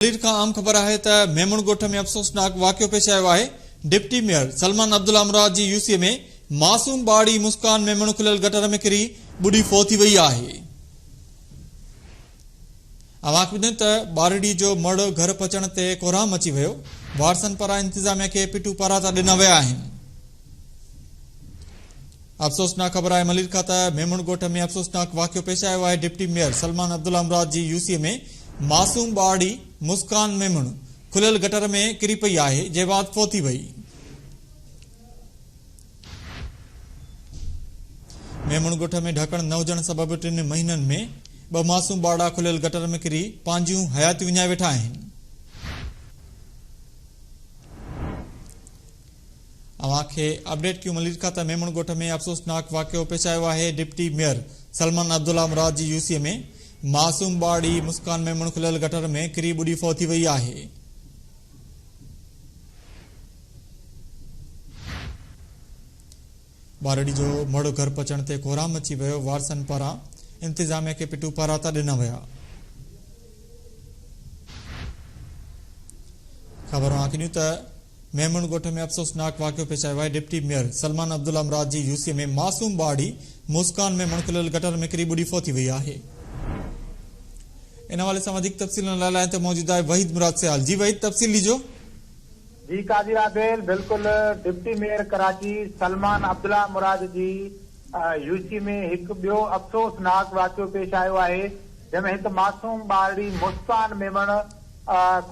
ملير کان اهم خبر آهي ته ميمڻ ڳوٺ ۾ افسوسناڪ واقعو پيش آيو آهي، ڊپٽي ميئر سلمان عبدالله مراد جي يو سي ۾ معصوم ٻارڙي مسڪان ميمڻ کليل گٽر ۾ ڪري ٻڏي فوت ٿي وئي آهي. اوهان کي ٻڌايون ته ٻارڙي جو مڙهه گهر پهچڻ تي ڪهرام مچي ويو، وارثن پاران انتظاميا کي پٽو پاراتا ڏنا ويا آهن. افسوسناڪ خبر آهي ملير کان ته ميمڻ ڳوٺ ۾ افسوسناڪ واقعو پيش آيو آهي ڊپٽي ميئر سلمان عبدالله مراد جي يو سي ۾ معصوم ٻارڙي مسڪان ميمڻ کليل گٽر ۾ ڪري پئي آهي جنهن بعد فوت ٿي وئي. ميمڻ ڳوٺ ۾ ڍڪڻ نه هجڻ سبب ٽن مهينن ۾ ٻه معصوم ٻارڙا کليل گٽر ۾ ڪري پنهنجيون حياتيون وڃائي ويٺا آهن. اوهان کي اپڊيٽ ڪيون ملير کان ته ميمڻ ڳوٺ ۾ افسوسناڪ واقعو پيش آيو آهي ڊپٽي ميئر سلمان عبدالله مراد جي يو سي ۾ معصوم ٻارڙي مسڪان ميمڻ کليل گٽر ۾ ڪري ٻڏي فوت ٿي وئي آهي. ٻارڙي جو مڙهه گهر پهچڻ تي ڪهرام مچي ويو وارثن پاران انتظاميا کي پٽو پاراتا ڏنا ويا. خبر اوهان کي ڏيون ته ميمڻ ڳوٺ ۾ افسوسناڪ واقعو پيش آيو آهي، ڊپٽي ميئر سلمان عبدالله مراد جي يو سي ۾ معصوم ٻارڙي مسڪان ميمڻ کليل گٽر ۾ ڪري ٻڏي فوت ٿي وئي آهي. ان حوالي سان وڌيڪ تفصيل لاء لائين تي موجود آهي وحيد مراد سيال جي وحيد تفصيل ڏجو. جي قاضي رابيل بلڪل ڊپٽي ميئر ڪراچي سلمان عبدالله مراد جي يو سي ۾ هڪ ٻيو افسوسناڪ واقعو پيش آيو آهي جنهن ۾ هڪ معصوم ٻارڙي مسڪان ميمڻ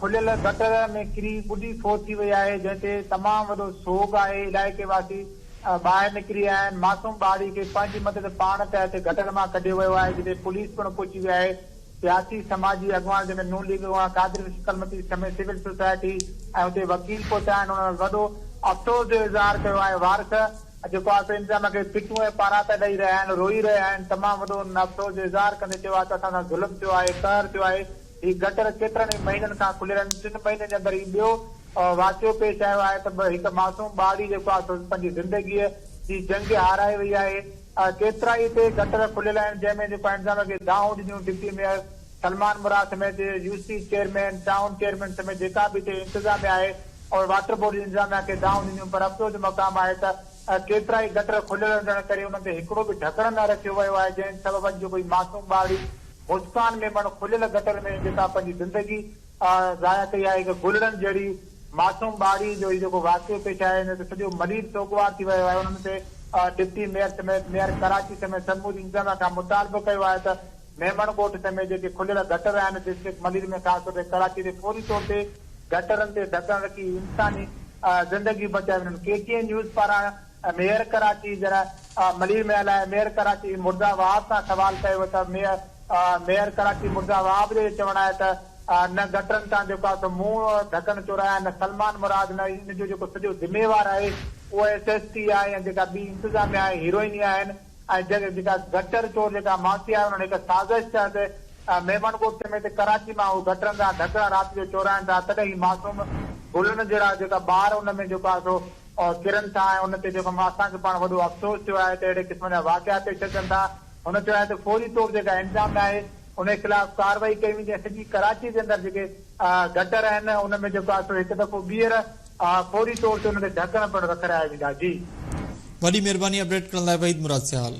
کليل گٽر ۾ ڪري ٻڏي فوت ٿي وئي آهي جنهن تي تمام وڏو سوڳ آهي علائقي واسي ٻاهر نڪري آيا آهن معصوم ٻارڙي کي پنهنجي مدد پاڻ تحت گٽر مان ڪڍيو ويو آهي جتي پوليس پڻ پهچي وئي آهي سياسي سماجي اڳواڻ جنهن ۾ نون ليگ اڳواڻ قادر بخش ڪلمتي سميت سول سوسائٽي ۽ اتي وڪيل پهتا آهن انهن وڏو افسوس جو اظهار ڪيو آهي وارث جيڪو آهي سو انتظاميا کي پٽون ۽ پاراتا ڏئي رهيا آهن روئي رهيا آهن تمام وڏو انهن افسوس جو اظهار ڪندي چيو آهي ته اسان سان ظلم ٿيو آهي قهر ٿيو آهي هي گٽر ڪيترن ئي مهينن کان کليل آهن ٽن مهينن جي اندر هي ٻيو واقعو پيش آيو آهي ته هڪ معصوم ٻارڙي جيڪو آهي سو پنهنجي زندگيء جي جنگ هارائي وئي آهي ڪيترائي اتي گٽر کليل آهن جنهن ۾ جيڪو آهي انتظاميا کي دانهون ڏنيون ڊپٽي ميئر سلمان مراد سميت U C chairman town chairman سميت جيڪا به اتي انتظاميا آهي اور واٽر بورڊ جي انتظاميا کي دانهون ڏنيون پر افسوس جو مقام آهي ته ڪيترائي گٽر کليل هجڻ ڪري انهن تي هڪڙو به ڍڪڻ نه رکيو ويو آهي جنهن سبب اڄ جو ڪوئي معصوم ٻارڙي مسڪان ميمڻ کليل گٽر ۾ جيڪا پنهنجي زندگي ضايع ڪئي آهي هڪ گلڙن جهڙي معصوم ٻارڙي جو هي جيڪو واقعو پيش آيو آهي ان تي سڄو ملير سوڳوار ٿي ويو آهي انهن تي ڊپٽي ميئر سميت ميئر ڪراچي سميت سموري انتظاميا کان مطالبو ڪيو آهي ته ميمڻ ڳوٺ سميت جيڪي کليل گٽر آهن ڊسٽرڪٽ ملير ۾ خاص طور تي ڪراچي تي فوري طور تي گٽرن تي ڍڪڻ رکي انساني زندگيون بچايون وڃن ڪي ٽي اين نيوز پاران ميئر ڪراچي جڏهن ملير ۾ الائي ميئر ڪراچي مرزا وهاب کان سوال ڪيو ويو ته ميئر ڪراچي مرزا وهاب جو اهو چوڻ آهي ته نه گٽرن تان جيڪو آهي سو مون ڍڪڻ چورايا نه سلمان مراد نه ان جو جيڪو سڄو ذميوار آهي اهو ايس ايس ٽي آهي يا جيڪا ٻي انتظاميا آهي هيروئني آهن ۽ جيڪا گٽر چور جيڪا مافيا آهي انهن هڪ سازش تحت ميمڻ ڳوٺ سميت ڪراچي مان هو گٽرن تان ڍڪڻا رات جو چورائن ٿا تڏهن هي معصوم گلن جهڙا جيڪا ٻار ان ۾ جيڪو آهي سو ڪرن ٿا ۽ ان تي جيڪو اسان کي پاڻ وڏو افسوس ٿيو آهي ته اهڙي قسم جا واقعا پيش اچن ٿا هن چيو آهي ته فوري طور جيڪا انتظاميا آهي ان خلاف ڪارروائي ڪئي ويندي ۽ سڄي ڪراچي جي اندر جيڪي گٽر آهن ان ۾ جيڪو آهي سو هڪ دفعو ٻيهر فوري طور تي ان تي ڍڪڻ پڻ رکرايا ويندا جي. وڏي مھرباني اپڊيٽ ڪرڻ لاء وحيد مراد سيال.